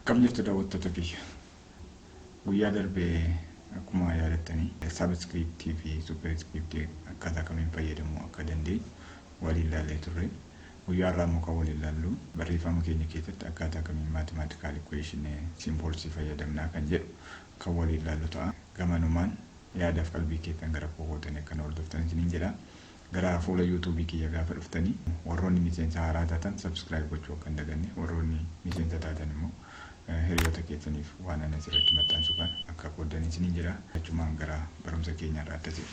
Akkam jirtu, daawwattoota kiyya? Guyyaa darbee akkuma yaadattanii subscriptii fi superscriptii akkaataa kamiin fayyadamuu akka dandeenyu waliin ilaallee turre. Guyyaa har'aa immoo kan waliin ilaallu barreeffama keenya keessatti akkaataa kamiin mathematical equation symbolsii fayyadamnaa kan jedhu kan waliin ilaallu ta'a. Gamanumaan yaadaaf qalbii keessan gara koo gootanii akkana hordoftan isiniin jedha. Gara fuula YouTubeii kiyya gaafa dhuftanii, warroonni miseensa haaraa taatan subscribe gochuu akka hin daganne, warroonni miseensa taatan immoo hiriyoota keessaniif waan ani asirratti maxxansu kan akka qooddan isiniin jedha. Achumaan gara barumsa keenya irraa seenu.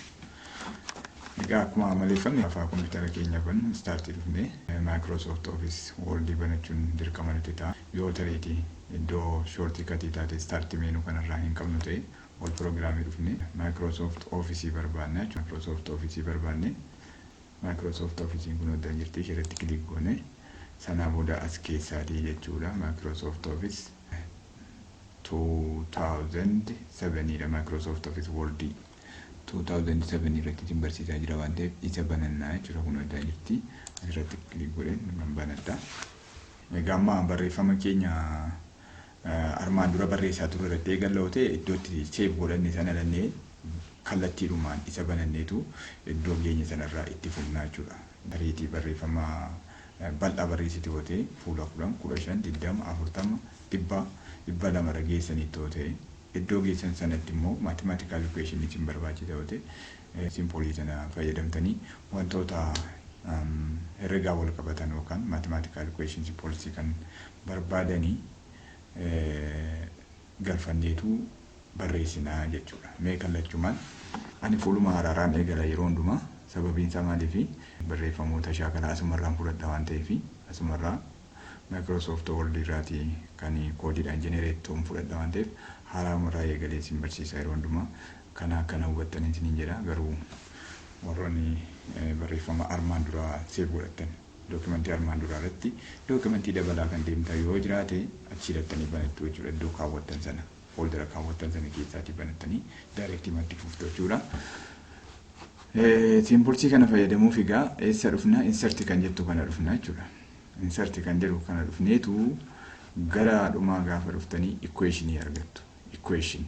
Egaa akkuma amaleeffanne afaa kompiitara keenya bannu, startii dhufnee Microsoft Office Word banachuun dirqama nuti ta'a. Yoo tareetii iddoo shortcutii taate start menu kanarraa hin qabnu ta'e, all programii dhufnee Microsoft Office barbaanne jechuudha. Microsoft Office barbaanne, Microsoft Office kun hoddaa jirti, isheerratti click goone, sanaa booda as keessaatii jechuudha. Microsoft Office 2007 dha. Microsoft Office Word 2007 irratti isin barsiisaa jira waan ta'eef isa banannaa jechuudha. Kun hoddaa jirti, asirratti click godheen nan banadha. Egaa amma barreeffama keenya armaan dura barreessaa turre irratti eegalla ta'e, iddootti save godhanne sana dhannee kallattiidhumaan isa bananneetu iddoo keenya sanarraa itti fufnaa jechuudha. Tariitii barreeffama bal'aa barreessite yoo ta'e, fuula 10, 15, 20, 40, 100, 200 irra geessanitti yoo ta'e, iddoo geessan sanatti immoo mathematical equation isin barbaachisa yoo ta'e, symbolii sana fayyadamtanii wantoota herregaa wal qabatan yookaan mathematical equation symbolsii kan barbaadanii galfanneetu barreessinaa jechuudha. Mee kallachumaan ani fuuluma haaraaraan eegala yeroo hundumaa. Sababiin isaa maaliifi? Barreeffamoota shaakalaa asumarraan fudhadha waan ta'eef, asumarraa Microsoft Word irraatii kan koodiidhaan generate ta'uun fudhadha waan ta'eef, haaraamarraa eegalee isin barsiisa yeroo hundumaa. Kana akkana hubattanii isiniin jedha. Garuu warroonni barreeffama armaan duraa save godhattan, documentii armaan duraa irratti documentii dabalaa kan deemtan yoo jiraate, achi hidhattanii banattu jechuudha. Iddoo kaawwattan sana, foldera kaawwattan sana keessaatii banattanii directii matti fuftu jechuudha. Symbolsii kana fayyadamuuf egaa eessa dhufna? Insert kan jettu kana dhufna jechuudha. Insert kan jedhu kana dhufneetu gara dhumaa gaafa dhuftanii equationii argattu. Equation.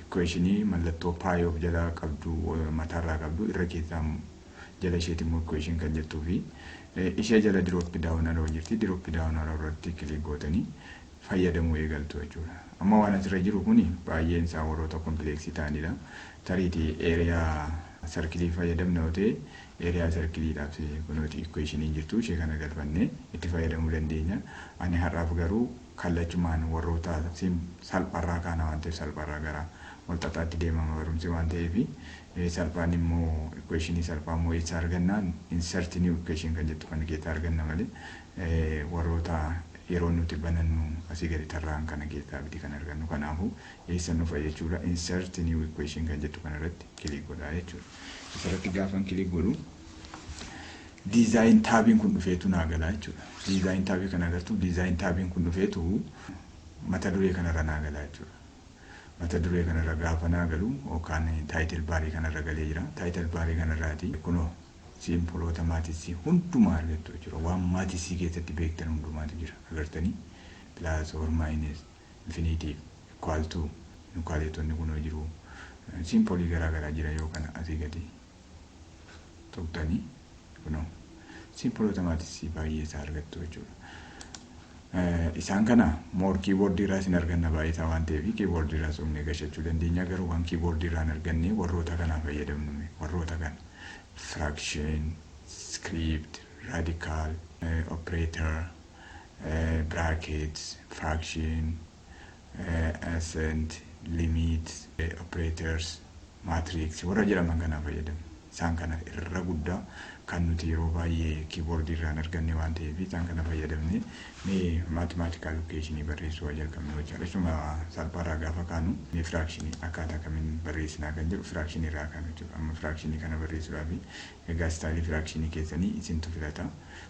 Equationii mallattoo pi of jalaa qabdu, mataarraa qabdu, irra keessaa jala isheeti immoo equation kan jettuu fi ishee jala drop down arrow jirti. Drop down arrow irratti click gootanii fayyadamuu eegaltu jechuudha. Amma waan asirra jiru kuni baay'een isaa warroota complexii ta'anidha. Tariitii area circleii fayyadamna yoo ta'e, area circleiidhaaf kunooti equationiin jirtu, ishee kana galfannee itti fayyadamuu dandeenya. Ani har'aaf garuu kallachumaan warroota salphaarraa kaana waan ta'eef, salphaarraa gara walxaxaatti deemama barumsi waan ta'eef, salphaan immoo equationii salphaa immoo eessa arganna? Insert new equation kan jettu kan keessaa arganna malee, warroota yeroo nuti banannu asii gadi tarraan kana keessaa miti kan argannu. Kanaafuu eessa nufa jechuudha? Insert new equation kan jettu kanarratti click godhaa jechuudha. Isarratti gaafan click godhu design tabiin kun dhufeetu naa galaa jechuudha. Design tabii kana agartu, design tabiin kun dhufeetu mata duree kanarra naa galaa jechuudha. Mata duree kanarra gaafa naa galu yookaan title barii kanarra galee jira. Title barii kanarraati kunoo symboloota mathsii hundumaa argattu jechuudha. Waan mathsii keessatti beektan hundumaatu jira. Agartanii, plus or minus, infinity, equal to, nukaaleetonni kunoo jiru. Symbolii garaa garaa jira. Yoo kana asii gadi tuqxanii kunoo symboloota mathsii baay'ee isaa argattu jechuudha. Isaan kana more keyboardii irraa isin arganna baay'ee isaa waan ta'eef, keyboardii irraa suuqnee gashachuu dandeenya. Garuu waan keyboardii irraa hin arganne warroota kanaa fayyadamnu, warroota kana fraction, script, radical, operator, brackets, fraction, ascent, limit, operators, matrix warra jedhaman kanaa fayyadamnu. Isaan kana irra guddaa kan nuti yeroo baay'ee keyboardii irraa hin arganne waan ta'eef, isaan kana fayyadamne mee mathematical equationii barreessuu haa jalqabnu jechuudha. Isuma salphaarraa gaafa kaanu, mee fractionii akkaataa kamiin barreessinaa kan jedhu fractionii irraa kaanu jechuudha. Amma fractionii kana barreessuudhaaf egaa styleii fractionii keessanii isintu filata.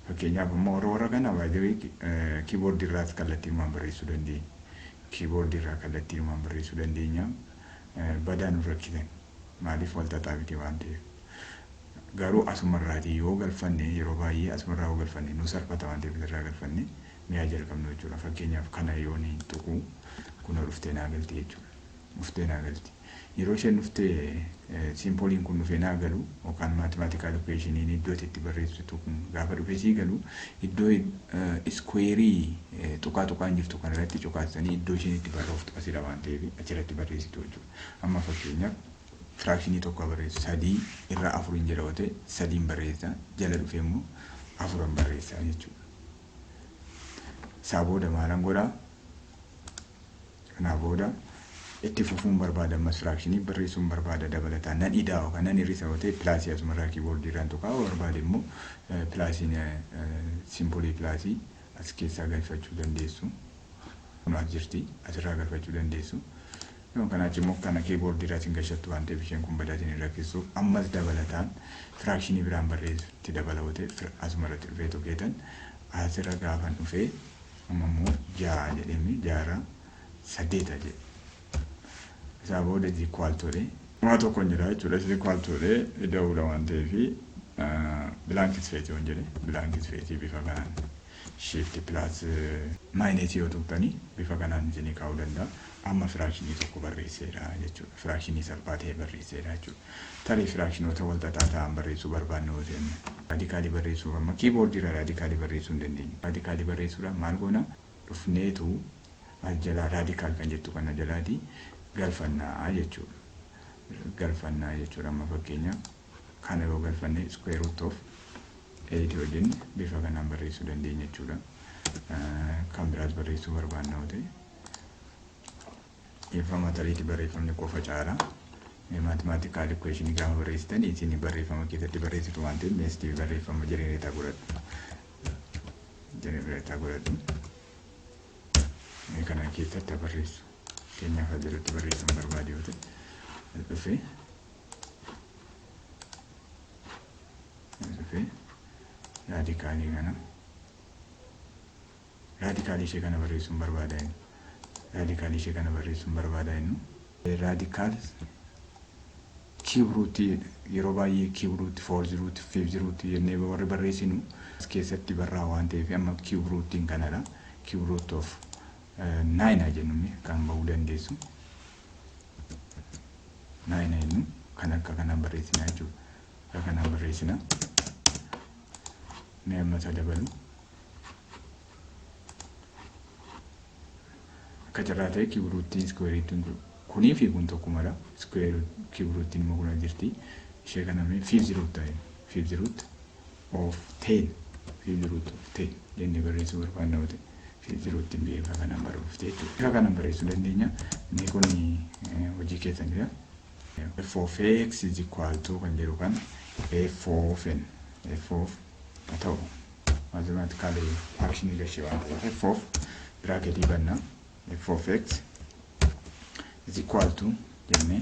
Fakkeenyaaf immoo warra kana baay'ee keyboardii irraas kallattiinumaan barreessuu dandeenya. Keyboardii irraa kallattiinumaan barreessuu dandeenya. Badaa nu rakkisan. Maaliif? Wal xaxaa miti waan ta'eef. Garuu asumarraatii yoo galfanne, yeroo baay'ee asumarraa yoo galfanne nu salphata waan ta'eef, irraa galfanne Mi'a jalqabnu jechuudha. Fakkeenyaaf kana yoon tuqu kunoo dhuftee naa galti jechuudha. Dhuftee naa galti. Yeroo isheen dhuftee symboliin kun dhufee naa galu yookaan mathematical equationiin iddoo itti barreessitu kun gaafa dhufee sii galu, iddoo squareii tuqaa tuqaan jirtu kanarratti cuqaasanii iddoo isheen itti barrooftu asirra waan ta'eef achirratti barreessitu jechuudha. Amma fakkeenyaaf fractionii tokko barreessu, 3/4 jedha yoo ta'e, sadiin barreessa, jala dhufee immoo afuran barreessa jechuudha. Isaa booda maalan godhaa? Kanaa booda itti fufuun barbaada, ammas fractionii barreessuun barbaada, dabalataan nan idaa yookaan nan hir'isa yoo ta'e, plusii asumarraa keyboardii irraan tuqaa. Yoo barbaade immoo plusiin symbolii plusii as keessaa galfachuu dandeessu. Kun as jirti, asirraa galfachuu dandeessu. Yoo kanaa achi immoo kana keyboardii irraa isin gashattu waan ta'eef, isheen kun badaa isin hin rakkisu. Ammas dabalataan fractionii biraan barreessutti dabala yoo ta'e, asuma irratti dhufee tuqeetan asirra gaafan dhufee amma immoo 6 jedhemi 6/8 jedhe. Isaa booda is equal to jedhee waa tokko hin jira jechuudha. Is equal to jedhee ida'uudha waan ta'eef, blank space yoon jedhe, blank space bifa kanaan shift plus minus yoo tuqxanii bifa kanaan isinii kaa'uu danda'a. Amma fractionii tokko barreesseera jechuudha. Fractionii salphaa ta'e barreesseera jechuudha. Tarii fractionoota wal xaxaa ta'an barreessuu barbaanne yoo ta'e, radicalii barreessuu amma keyboardii irraa radicalii barreessuu hin dandeenyu. Radicalii barreessuudhaaf maal goona? Dhufneetu as jalaa radical kan jettu kana jalaati galfannaa jechuudha. Galfannaa jechuudha. Amma fakkeenyaaf kana yoo galfanne, square root of 8 yoo jenne, bifa kanaan barreessuu dandeenya jechuudha. Kan biraas barreessuu barbaanna yoo ta'e, dhiifama, tariitii barreeffamni qofa caala. Mathematical equationii gaafa barreessitan isin barreeffama keessatti barreessitu waan ta'eef, meestii barreeffama generator godhadhu. Generator godhadhu. Kana keessatti barreessu. Fakkeenyaaf as jalatti barreessuun barbaade yoo ta'e, dhufee radicalii kana, radicalii ishee kana barreessuun barbaada inni. Radicalii ishee kana barreessuun barbaada inni. Radical cube rootii, yeroo baay'ee cube rootii, fourth rootii, fifth rootii jennee warri barreessinu as keessatti barraa waan ta'eef, amma cube rootiin kanadha. Cube root of nine haa jennu, kan bahuu dandeessu. Nine jennu kan akka kanaan barreessina jechuudha. Akka kanaan barreessina. Mee amma isa dabalu. Akka carraa ta'e cube rootiin squareiitiin kunii fi kun tokkumadha. Square cube rootiin immoo kun jirti. Ishee kana mee fifth root ta'e, fifth root of 10, fifth root of 10 jennee barreessuu barbaanna yoo ta'e, fifth rootiin bifa kanaan barreeffte jechuudha. Bifa kanaan barreessuu dandeenya. Inni kun hojii keessanidha. F of x is equal to kan jedhu kan f of n, f of haa ta'u, mathematical function gashee waan ta'eef, f of bracketii banna, f of x is equal to jennee,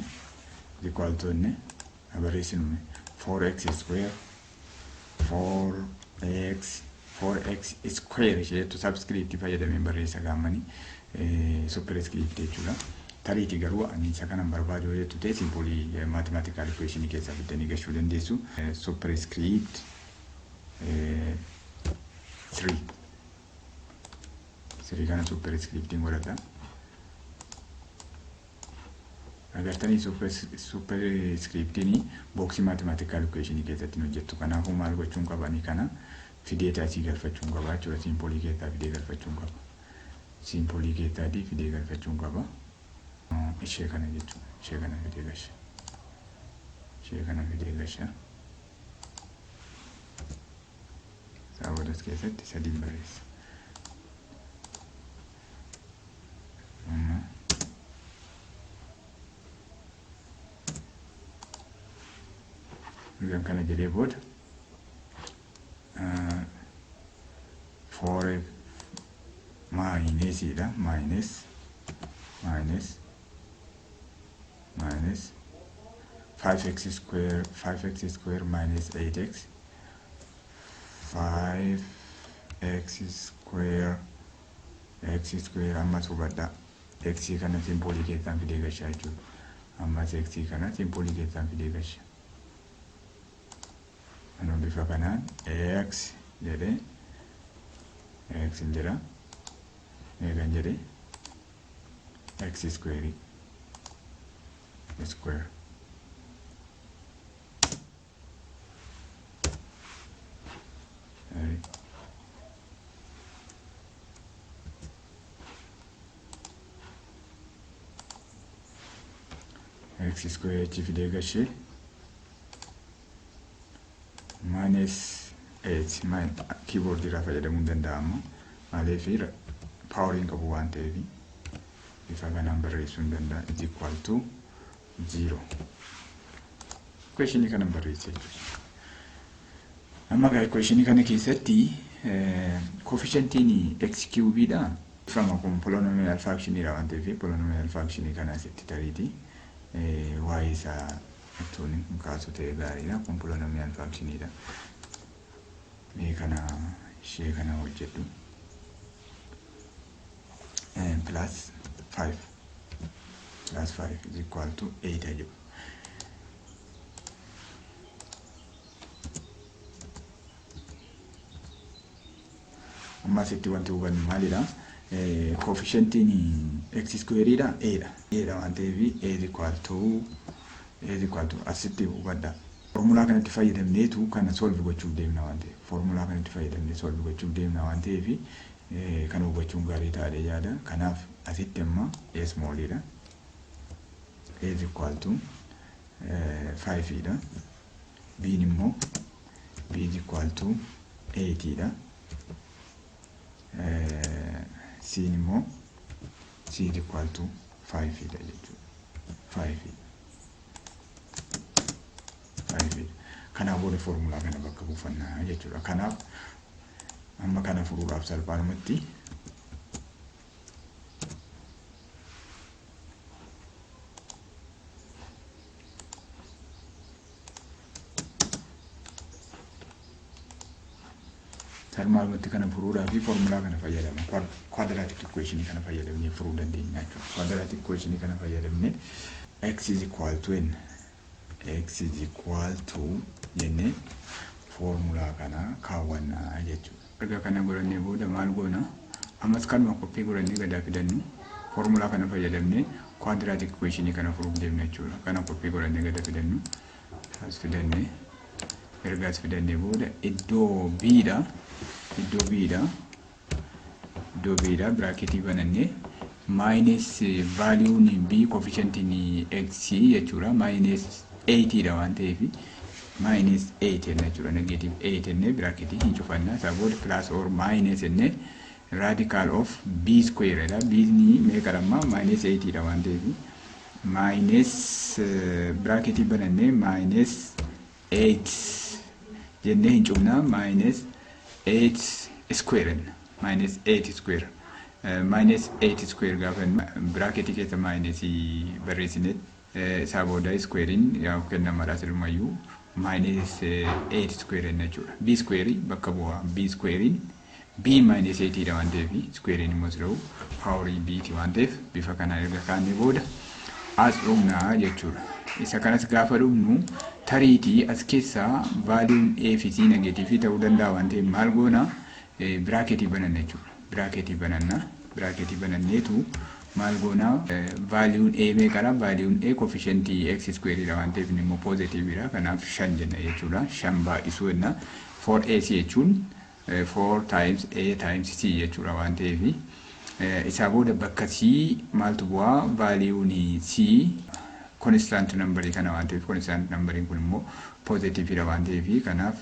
is equal to jennee barreessinu 4x square, 4x, 4x square ishee jettu subscript fayyadameen barreessa gaammanii superscript jechuudha. Tariitii garuu ani isa kanan barbaadu yoo jettu ta'e, symbolii mathematical equation keessaa fiddanii gashuu dandeessu. Superscript 3, 3 kana superscriptiin godhadha. Agartanii, superscriptiin boxii mathematical equation keessatti hojjettu. Kanaafuu maal gochuun qabanii? Kana fidee asii galfachuun qaba jechuudha. Symbolii keessaa fidee galfachuun qaba. Symbolii keessaatii fidee galfachuun qaba. Ishee kana jechuudha. Ishee kana fidee gasha. Ishee kana fidee gasha. Isaa boodas keessatti sadiin barreessa. Amma ergan kana jedhee booda four minusiidha, minus, minus, minus 5x square, 5x square minus 8x, 5x square, x square. Ammas hubadhaa, x kana symbolii keessaan fidee gashaa jechuudha. Ammas x kana symbolii keessaan fidee gasha. Anuu bifa kanaan x jedhee x hin jira. Meeqan jedhe? X square square. X square achi fidee gashee minus 8. Keyboard irraa fayyadamuun danda'ama. Maaliif? Poweriin qabu waan ta'eef bifa kanaan barreessuu hin danda'a. Is equal to 0. Equationii kana barreessa jechuudha. Amma egaa equationii kana keessatti coefficientiin x cube dha. Ifama kun polynomial function dha waan ta'eef polynomial function kana asitti tariiti waa'ee isaa ittoon hin kaasu ta'e gaariidha. Kun polynomial function dha. Mee kana ishee kana hojjedhu. Plus 5 plus 5 is equal to 8 jedhu. Amma asitti wanti hubannu maalidha? Coefficientiin x square dha a dha. A dha waan ta'eef a is equal to asitti hubadha. Formulaa kanatti fayyadamneetu kana solve gochuuf deemna waan ta'eef. Formulaa kanatti fayyadamnee solve gochuuf deemna waan ta'eef kana hubachuun gaarii ta'adha yaada. Kanaaf asitti amma a small dha. A is equal to 5 dha. B immoo b is equal to 8 dha. C immoo c is equal to 5 dha jechuudha. 5 5. Kanaaf booda formulaa kana bakka buufannaa jechuudha. Kanaaf amma kana furuudhaaf salphaadhumatti salphumatti kana furuudhaaf formulaa kana fayyadama. Quadratic equation kana fayyadamnee furuu dandeenya jechuudha. Quadratic equation kana fayyadamnee x is equal to n, x is equal to jennee formulaa kana kaawwannaa jechuudha. Erga kana godhannee booda maal goona? Ammas kanuma copy godhannee gadaa fidannu, formulaa kana fayyadamnee quadratic equation kana furuuf deemna jechuudha. Kana copy godhannee gada fidannu, as fidannee, erga as fidannee booda iddoo b dha. Iddoo b dha. Iddoo b dha bracketii banannee minus valueun b, coefficientiin x jechuudha, minus 8 dha waan ta'eef minus 8 jenna jechuudha. Negative 8 jennee bracketii hin cufanna. Isaa booda plus or minus jennee radical of b square dha. B ni meeqa dhamma? Minus 8 dha waan ta'eef minus bracketii banannee minus 8 jennee hin cufna, minus 8 square jenna. Minus 8 square, minus 8 square gaafa bracketii keessa minus barreessine, isaa booda squarein yaa kennamaadha, silumayyuu minus 8 square jenna jechuudha. B square bakka bu'aa b squarein b minus 8 dha waan ta'eef, squarein immoo sila'u powerii b ti waan ta'eef bifa kanaan erga kaannee booda as dhumnaa jechuudha. Isa kanas gaafa dhumnu tariitii as keessaa valueun a fi c negative ta'uu danda'a waan ta'eef maal goona? Bracketii bananna jechuudha. Bracketii bananna. Bracketii bananneetu maal goona? Valueun a meeqadha? Valueun a coefficientii x square dha waan ta'eef inni immoo positive dha. Kanaaf 5 jenna jechuudha. 5 baay'isuu jenna. 4ac jechuun 4 times a times c jechuudha waan ta'eef isaa booda bakka c maaltu bu'aa? Valueun c constant numberii kana waan ta'eef, constant numberiin kun immoo positive dha waan ta'eef, kanaaf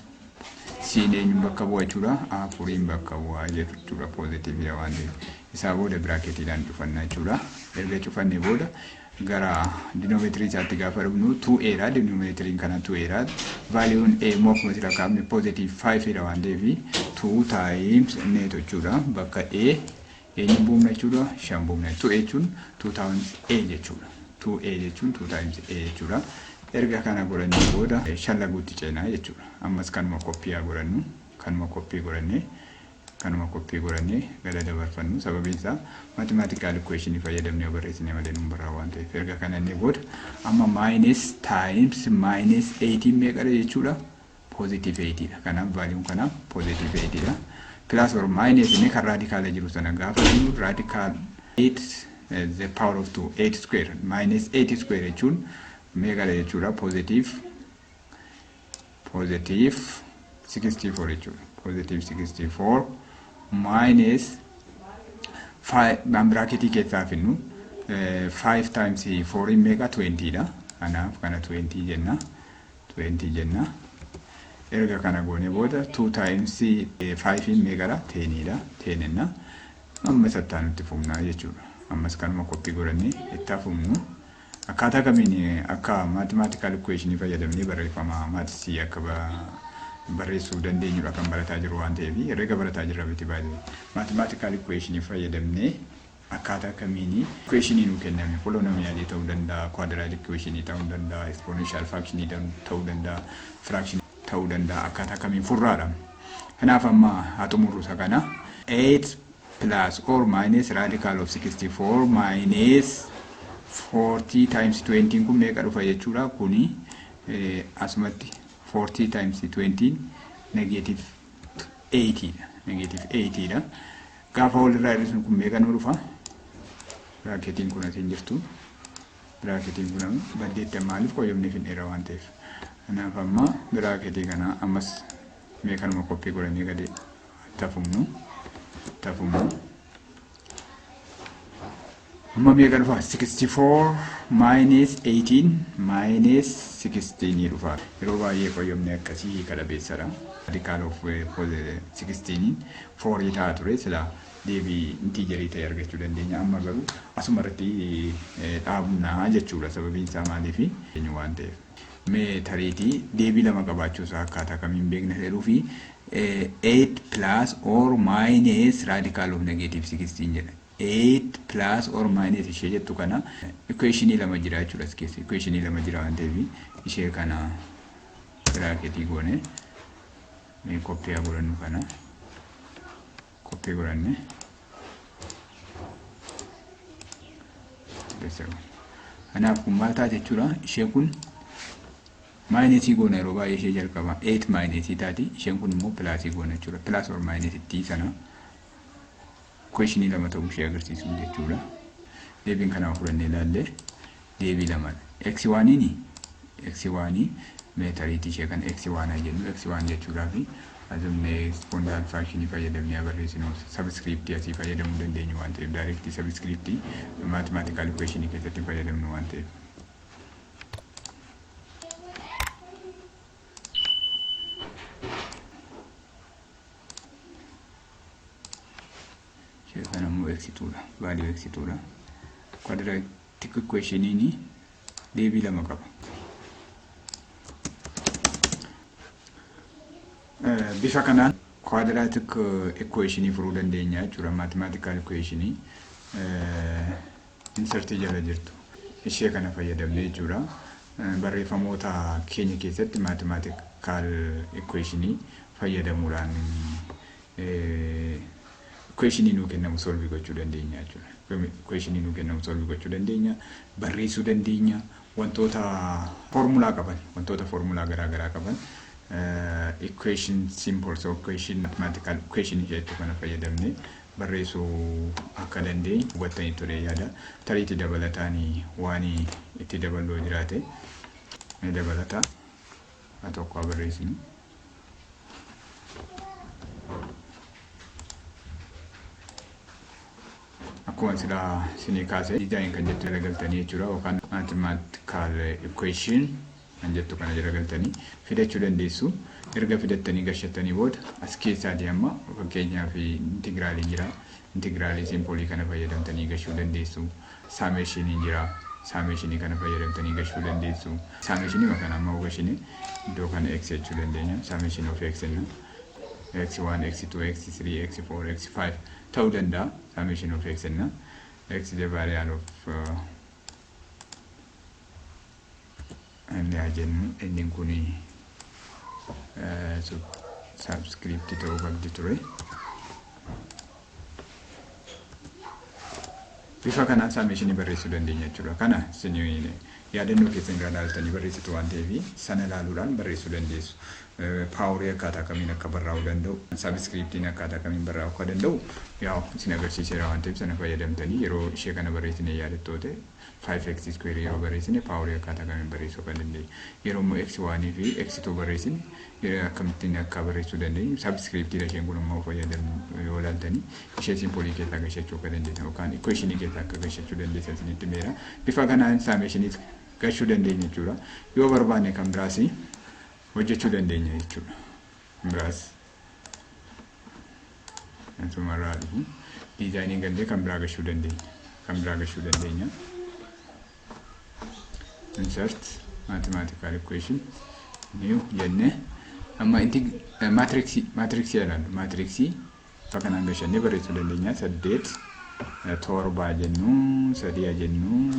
c'n eenyuun bakka bu'a jechuudha? Afuriin bakka bu'a jechuudha, positive dha waan ta'eef. Isaa booda bracketiidhaan cufanna jechuudha. Erga cufannee booda gara denominatorii isaatti gaafa dhufnu 2a dha. Denominatoriin kana 2a dha. Valueun a immoo akkuma sila kaafne positive 5 dha waan ta'eef 2 times neetu jechuudha. Bakka a eenyu buufna jechuudha? 5 buufna. 2a jechuun 2 times a jechuudha. 2a jechuun 2 times a jechuudha. Erga kana godhannee booda shallaguutti ceenaa jechuudha. Ammas kanuma copy haa godhannu. Kanuma copy godhannee, kanuma copy godhannee gada dabarfannu. Sababiin isaa mathematical equation fayyadamnee yoo barreessine malee nun barraa waan ta'eef. Erga kana inni booda amma minus times minus 18 meeqadha jechuudha? Positive 8 dha. Kanaaf valueun kanaaf positive 8 dha. Plus or minus inni kan raadikaala jiru sana gaafa jennu radical 8 the power of 2, 8 square minus 8 square jechuun meeqadha jechuudha? Positive 64 jechuudha. Positive 64 minus 5 bracketii keessaa finnu 5 times 4 meeqa? 20 dha. Kanaaf kana 20 jenna. 20 jenna. Erga kana goone booda 2 times 5 meeqadha? 10 dha. 10 jenna. Amma isatti nutti fufnaa jechuudha. Ammas kanuma copy godhannee itti fufnu. Akkaataa kamiin akka mathematical equation fayyadamnee barreeffama mathsii akka barreessuu dandeenyudha kan barataa jiru waan ta'eef, herrega barataa jirra miti baay'ee. Mathematical equation fayyadamnee akkaataa kamiin equationii nuu kenname, polynomialii ta'uu danda'a, quadratic equationii ta'uu danda'a, exponential functionii ta'uu danda'a, fraction ta'uu danda'a, akkaataa kamiin furraadha. Kanaaf amma haa xumurru isa kana. 8 plus or minus radical of 64 minus 40 times 20 kun meeqa dhufa jechuudha? Kuni asumatti 40 times 20 negative 80 dha. Negative 80 dha. Gaafa walirraa hir'isnu kun meeqa nu dhufa? Bracketiin kun asiin jirtu. Bracketiin kun baddeetti, maaliif qoyyobni finneera waan ta'eef. Kanaaf amma bracketii kana ammas meeqanuma copy godhannee gadi tafumnu. Tafumnu. Amma meeqa dhufa? 64 minus 18 minus 16 dhufa. Yeroo baay'ee qoyyobni akkasii hiika dhabeessadha. Radical of 16 4 ta'a ture, sila deebii integerii ta'e argachuu dandeenya. Amma garuu asuma irratti dhaabnaa jechuudha. Sababiin isaa maaliifi waan ta'eef. Mee tariitii deebii lama qabaachuu isaa akkaataa kamiin beekna jedhuu fi 8 plus or minus radical of negative 16 jedha. 8 plus or minus ishee jettu kana equationii lama jira jechuudha as keessa. Equationii lama jira waan ta'eef ishee kana bracketii goone mee copy haa godhannu, kana copy godhanne. Kanaaf kun maal ta'a jechuudha? Isheen kun minusii goona, yeroo baay'ee ishee jalqaba 8 minusii taati, isheen kun immoo plusii goona jechuudha. Plus or minus ittii sana equationii lama ta'uu ishee agarsiisu jechuudha. Deebiin kanaa fudhannee ilaalle deebii lamadha. X oneiin x oneii meetariitii ishee kana x one jennu, x one jechuudhaa fi asumne exponential functionii fayyadamnee barreessinu, subscriptii asii fayyadamuu dandeenyu waan ta'eef, directii subscriptii mathematical equationii keessatti fayyadamnu waan ta'eef. Ishee kana immoo x twodha. Value x twodha. Quadratic equationiin deebii lama qaba. Bifa kanaan quadratic equationii furuu dandeenya jechuudha. Mathematical equationii insertii jala jirtu. Ishee kana fayyadamne jechuudha. Barreeffamoota keenya keessatti mathematical equationii fayyadamuudhaan equationii nuu kennamu solve gochuu dandeenya jechuudha. Equationii nuu kennamu solve gochuu dandeenya, barreessuu dandeenya, wantoota foormulaa qaban, wantoota foormulaa garaa garaa qaban equation symbols, equation, mathematical equation jettu kana fayyadamne barreessuu akka dandeenyu hubattanii ture yaada. Tariitii dabalataan waan itti dabaluu jiraate dabalata haa tokko haa barreessinu. Akkuma silaa isinii kaase, design kan jettu jala galtanii jechuudha, yookaan mathematical equation kan jettu kana jala galtanii fidachuu dandeessu. Erga fidattanii gashattanii booda as keessaatii amma fakkeenyaaf integraliin jira. Integralii symbolii kana fayyadamtanii gashuu dandeessu. Summationiin jira. Summationii kana fayyadamtanii gashuu dandeessu. Summationii kana amma gashine iddoo kana x jechuu dandeenya. Summation of x jenna. x1, x2, x3, x4, x5 ta'uu danda'a. Summation of x jenna. X the variable of inni haa jennu, inni kun subscript ta'uu qabdi ture. Bifa kanaan summationii barreessuu dandeenya jechuudha. Kana isin Yaadannoo keessan irraa ilaaltanii barreessitu waan ta'eef sana ilaaluudhaan barreessuu dandeessu. Powerii akkaataa kamiin akka barraa'uu danda'u, subscriptiin akkaataa kamiin barraa'uu akka danda'u yaa isin agarsiiseera waan ta'eef sana fayyadamtanii yeroo ishee kana barreessine yaadattoote 5x square yeroo barreessine powerii akkaataa kamiin barreessuu akka dandeenyu. Yeroo immoo x oneii fi x2 barreessine akkamittiin akka barreessuu dandeenyu, subscriptiidha isheen kun immoo fayyadamu yoo ilaaltanii ishee symbolii keessaa gashachuu akka dandeessan yookaan equationii keessaa akka gashachuu dandeessan isinitti himeera. Bifa kanaan summationiis gashuu dandeenya jechuudha. Yoo barbaanne kan biraas hojjechuu dandeenya jechuudha. Biraas asumarraa dhufu designii gallee kan biraa gashuu dandeenya. Kan biraa gashuu dandeenya. Insert mathematical equation new jennee amma inti matrixii ilaallu. Matrixii bifa kanaan gashannee barreessuu dandeenya. Saddeet, torba jennu, sadii jennu,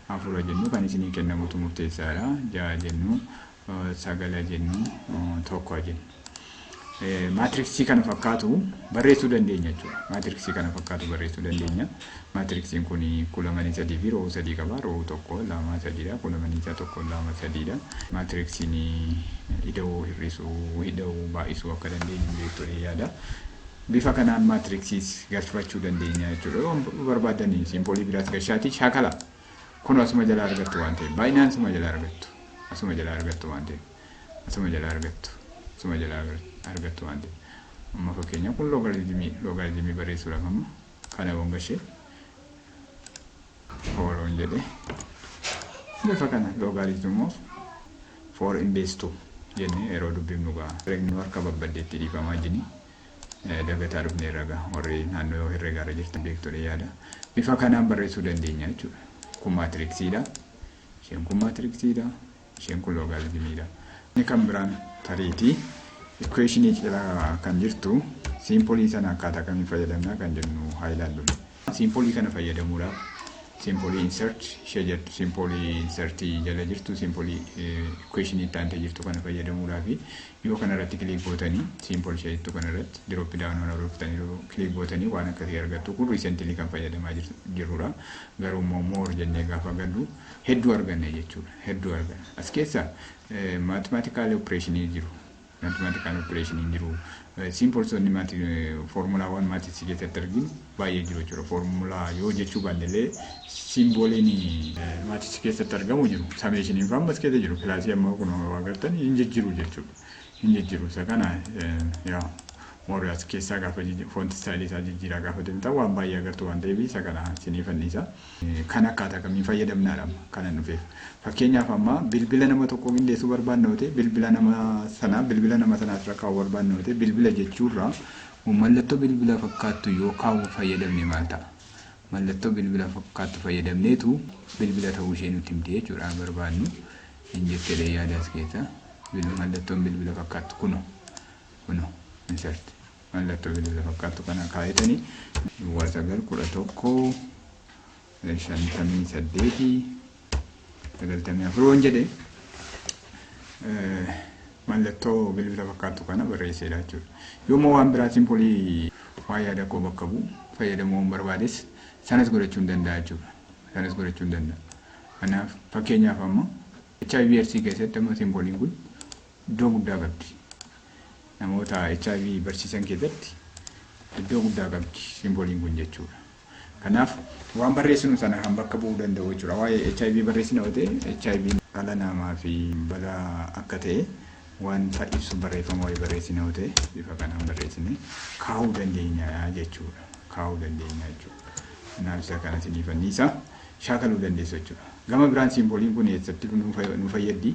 afur jennu, kan isinii kennamutu murteessaadha. Ja'a jennu, sagala jennu, tokko jennu. Matrixii kana fakkaatu barreessuu dandeenya jechuudha. Matrixii kana fakkaatu barreessuu dandeenya. Matrixiin kun columnii sadii fi rowuu sadii qaba. Rowuu tokko, lama, sadiidha. Columnii isaa tokko, lama, sadiidha. Matrixiin ida'uu, hir'isuu, ida'uu, baay'isuu akka dandeenyu beektolee yaada. Bifa kanaan matrixiis galfachuu dandeenya jechuudha. Yoo barbaadan symbolii biraas gashaatii shaakala. Kun asuma jalaa argattu waan ta'eef, baay'inaan asuma jalaa argattu. Asuma jalaa argattu waan ta'eef. Asuma jalaa argattu. Asuma jalaa argattu waan ta'eef. Amma fakkeenyaaf kun logarithmii barreessuudhaaf amma kana yoon gashee four jedhee, bifa kana logarithm of four in base two jennee yeroo dubbifnu ga'a. Herregni harka babbaddeetti dhiifamaa jini dagataa dhufne irra ga'a, warri naannoo herregaarra jirtan beektota yaada. Bifa kanaan barreessuu dandeenya jechuudha. Kun matrixiidha. Isheen kun matrixiidha. Isheen kun logarithmiidha. Inni kan biraan tariitii equationii cira kan jirtu symbolii sana akkaataa kamiin fayyadamna kan jennu haa ilaallu. Symbolii kana fayyadamuudhaaf symbolii insert ishee jettu, symbolii insertii jala jirtu, symbolii equationii itti aantee jirtu kana fayyadamuudhaaf yoo kana irratti click gootanii, symbol ishee jettu kana irratti drop down rukuttanii click gootanii waan akkasii argattu. Kun recently kan fayyadamaa jirrudha. Garuu immoo more jennee gaafa gallu hedduu arganna jechuudha. Hedduu arganna. As keessa mathematical operationii jiru. Mathematical operationii jiru. Symbolsonni formulaawwan mathsii keessatti arginu baay'ee jiru jechuudha. Formulaa yoo jechuu baannellee symboliin mathsii keessatti argamu jiru. Summationiin fa'aa ammas keessa jiru. Plusii amma kun agartan hin jijjiiru jechuudha. Hin jijjiiru. Isa kana yaa warri as keessaa gaafa font styleii isaa jijjiiraa gaafa deemtan waan baay'ee agartu waan ta'eef isa kana isinii fannisa. Kan akkaataa kamiin fayyadamnaadha kanan dhufeef. Fakkeenyaaf amma bilbila nama tokko qindeessuu barbaanna yoo ta'e, bilbila nama sanaa bilbila nama sanaa irra kaa'uu barbaanna yoo ta'e, bilbila jechuurraa mallattoo bilbila fakkaattu yoo kaa'uu fayyadamne maal ta'a? Mallattoo bilbila fakkaattu fayyadamneetu bilbila ta'uu ishee nutti himte jechuudha barbaannu. Hin jettee yaada as keessa mallattoon bilbila fakkaattu kuno insert mallattoo bilbila fakkaattu kana kaa'etanii 09 11 58 94 waan jedhe mallattoo bilbila fakkaattu kana barreesseedha jechuudha. Yoommoo waan biraa symbolii waa yaada koo bakka bu'u fayyadamuu waan barbaades sanas godhachuu hin danda'a jechuudha. Sanas godhachuu hin danda'a. Kanaaf fakkeenyaaf amma HIV AIDS keessatti amma symboliin kun iddoo guddaa qabdi. Namoota HIV barsiisan keessatti iddoo guddaa qabdi symboliin kun jechuudha. Kanaaf waan barreessinu sana kan bakka bu'uu danda'u jechuudha. Waa'ee HIV barreessina yoo ta'e, HIV dhala namaa fi balaa akka ta'e waan ibsu barreeffama wayii barreessina yoo ta'e, bifa kanaan barreessine kaa'uu dandeenya jechuudha. Kaa'uu dandeenya jechuudha. Kanaaf isa kana isiniif anniisa shaakaluu dandeessu jechuudha. Gama biraan symboliin kun eessatti nu fayyaddi?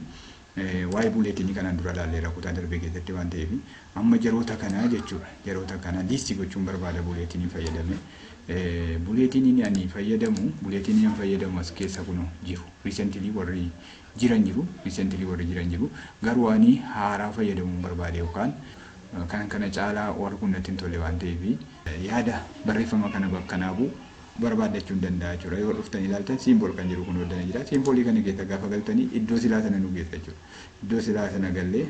Waa'ee bulletinii kanaan dura ilaalleera kutaa darbee keessatti waan ta'eef, amma jaroota kanaa jechuudha. Jaroota kana listii gochuun barbaada bulletinii fayyadame. Bulletiniin ani fayyadamu, bulletinii ani fayyadamu as keessa kun jiru. Recently warri jiran jiru. Recently warri jiran jiru. Garuu ani haaraa fayyadamuun barbaade yookaan kan kana caalaa warri kun natti hin tolle waan ta'eef, yaada barreeffama kana bakka naa bu'u barbaaddachuu hin danda'a jechuudha. Yoo dhuftan ilaaltan symbol kan jiru kun hoddana jira. Symbolii kana keessa gaafa galtanii iddoo silaa sana nu geessa jechuudha. Iddoo silaa sana gallee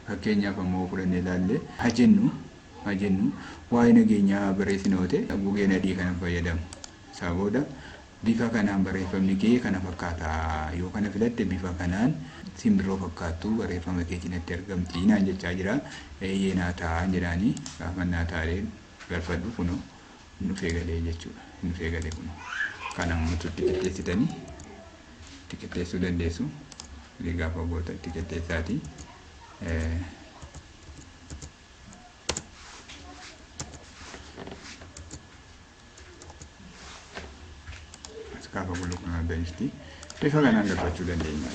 fakkeenyaaf ammoo fudhannee ilaallee haa jennu waa'ee nageenyaa barreessina yoo ta'e, gugeen adii kana fayyadamu. Isaa booda Bifa kanaan barreeffamni kee kana fakkaata. Yoo kana filatte bifa kanaan simbirroo fakkaattu barreeffama kee cinatti argamti naan jechaa jira. Eeyyee naa ta'a jedhaanii gaafa naa taa'ee galfadhu kunoo dhufee galee jechuudha. Dhufee galee kunoo. Kana immoo itti qixxeessitanii itti qixxeessuu dandeessu. Gaafa goota itti qixxeessaati. Gaafa qulqullina jirti. Bifa kanaan galfachuu dandeenya.